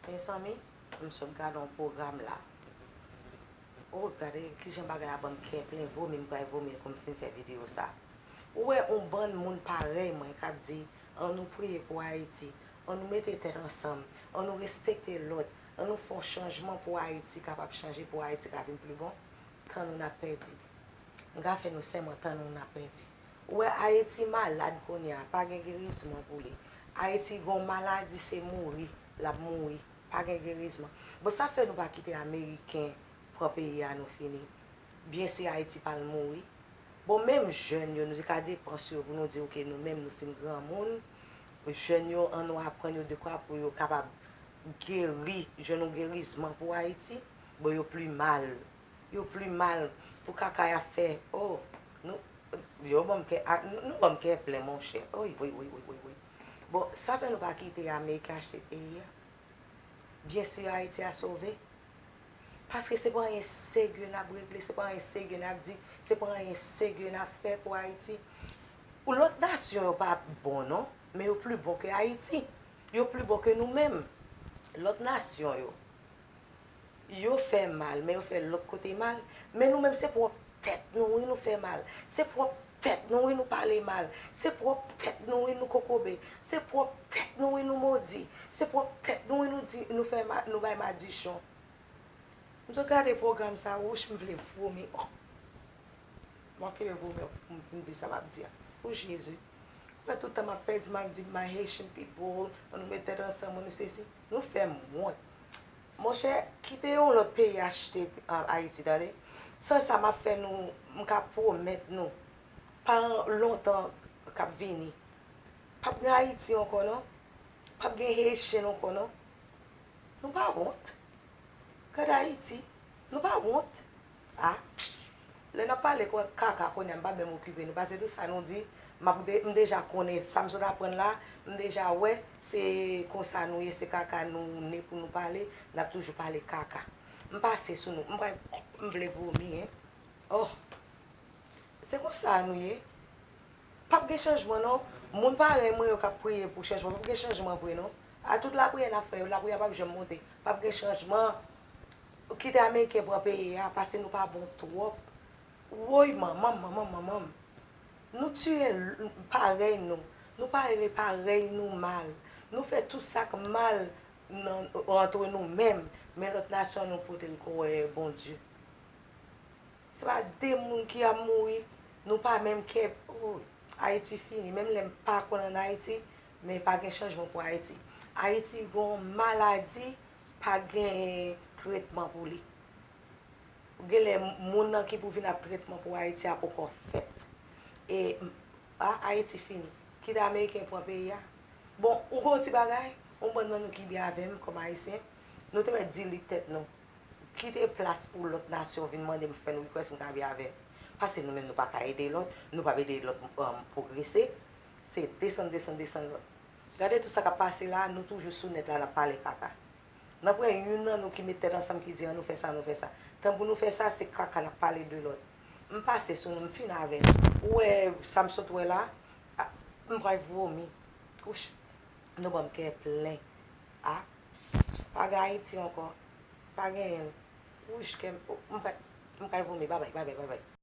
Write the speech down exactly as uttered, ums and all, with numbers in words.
Mezanmi, m sot gade yon pwogram la. O, gade kijan bagay la ban m kè plen, vomi m pral vomi l kou m fin fè videyo sa. Ou wè yon bann moun parèy mwen k ap di, ann nou priye pou Ayiti, ann nou mete tèt ansanm, ann nou respekte lòt, ann nou fè yon chanjman pou Ayiti kapab chanje, pou Ayiti ka vin pli bon. Tan nou n ap pèdi. M ka fè nou sèman, tan nou n ap pèdi. Ou wè Ayiti malad kounye a, pa gen gerizman pou li. Ayiti gon maladi, se mouri l ap mouri, pa gen gerizman. Bon, sa fè nou pa kite Ameriken pran peyi a, nou fini. Byen si Ayiti pa l mouri. Bon, menm jèn yo, nou te ka depanse yo pou nou di, oke, nou menm nou fin granmoun. Jèn yo, ann nou aprann yo dekwa pou yo kapab geri, jwenn yon gerizman pou Ayiti. Bon, yo pli mal. Yo pli mal pou kaka y ap fè. O, nou, yo ban m kè, a, nou, nou ban m kè plen, monchè. Oy, oy, oy, oy, oy, oy. Bon, sa fè nou pa kite Ameriken achte peyi a. Byen si Ayiti a sove. Paske se pa anyen serye n ap regle, se pa anyen serye n ap di, se pa anyen serye n ap fè pou Ayiti. Lòt nasyon yo pa bon non, men yo pli bon ke Ayiti. Yo pli bon ke nou menm. Lòt nasyon yo. Yo fè mal, men yo fè lòt kote mal. Men nou menm, se pwòp tèt nou, wi, nou fè mal. Se pwòp tèt nou, wi, nou pale mal. Se pwòp tèt nou, wi, nou kokobe. Se pwòp tèt nou, wi, nou modi. Se pwòp tèt nou, wi, nou di, nou fè ma-, nou bay madichon. M sot gade pwogram sa, wouch, m vle vomi. Oh. M ap fè vomi pou m fin di sa m ap di a. O Jezi. Ou wè tout tan m ap pèdi, m ap di, my Haitian people, ann nou met tèt ansanm, ann nou sesi. Nou fè m wont. Monchè, kite yon lòt peyi achte, a, Ayiti, tande. San sa, m ap fè nou, m ka pwomèt nou, pa lontan k ap vini, p ap gen Ayiti ankò non. P ap gen Haitian ankò non. Nou pa wont. Gad Ayiti. Nou pa wont. A. Lè n ap pale kaka kounye a, m pa menm okipe nou. Pase tout sa nou di, m ap de-, m deja konnen sa m sot aprann la, m deja wè se konsa nou ye, se kaka nou ne pou nou pale, n ap toujou pale kaka. M pase sou nou. M pa, m vle vomi, en. Oh. Se konsa nou ye. P ap gen chanjman non. Moun parèy mwen yo k ap priye pou chanjman, p ap gen chanjman vre non. A tout lapriyè n ap fè yo, lapriyè p ap janm monte. P ap gen chanjman. Kite Ameriken pran peyi a, pase nou pa bon twòp. Woy, manman m, manman m, manman m. Nou tiye l-, parèy nou. Nou pale parèy nou mal. Nou fè tout sa k mal nan, antre nou menm. Men lòt nasyon nou pote l kòwè Bondye. Se pa de moun ki ap mouri, nou pa menm kè, oh, Ayiti fini. Menm lè m pa konn ann Ayiti, men pa gen chanjman pou Ayiti. Ayiti gon maladi, pa gen tretman pou li. Genlè moun nan ki pou vin ap tretman pou Ayiti a poko fèt. E, a, Ayiti fini. Kite Ameriken pran peyi a. Bon, ou konn ti bagay? Yon bann nan nou ki byen avè m kòm Ayisyen, nou te mèt di li tèt nou. Kite plas pou lòt nasyon vin mande m friend request, m ka byen avè l. Pase nou menm nou pa ka ede lòt, nou p ap ede lòt, um, pwogrese. Se desann, desann, desann lòt. Gade tout sa k ap pase la, nou toujou sou nèt la, n ap pale kaka. Nan pwen youn nan nou ki met tèt ansanm ki di, "An nou fè sa, nou fè sa." Tan pou nou fè sa, se kaka n ap pale de lòt. M pase sou nou, m fin avè l. Ou wè sa m sot wè la, a, m pral vomi. Wouch, nou ban m kè plen. A, pa gen Ayiti ankò. Pa genyen l. Wouch, kè m, m pral, m pral vomi. Babay, babay, babay.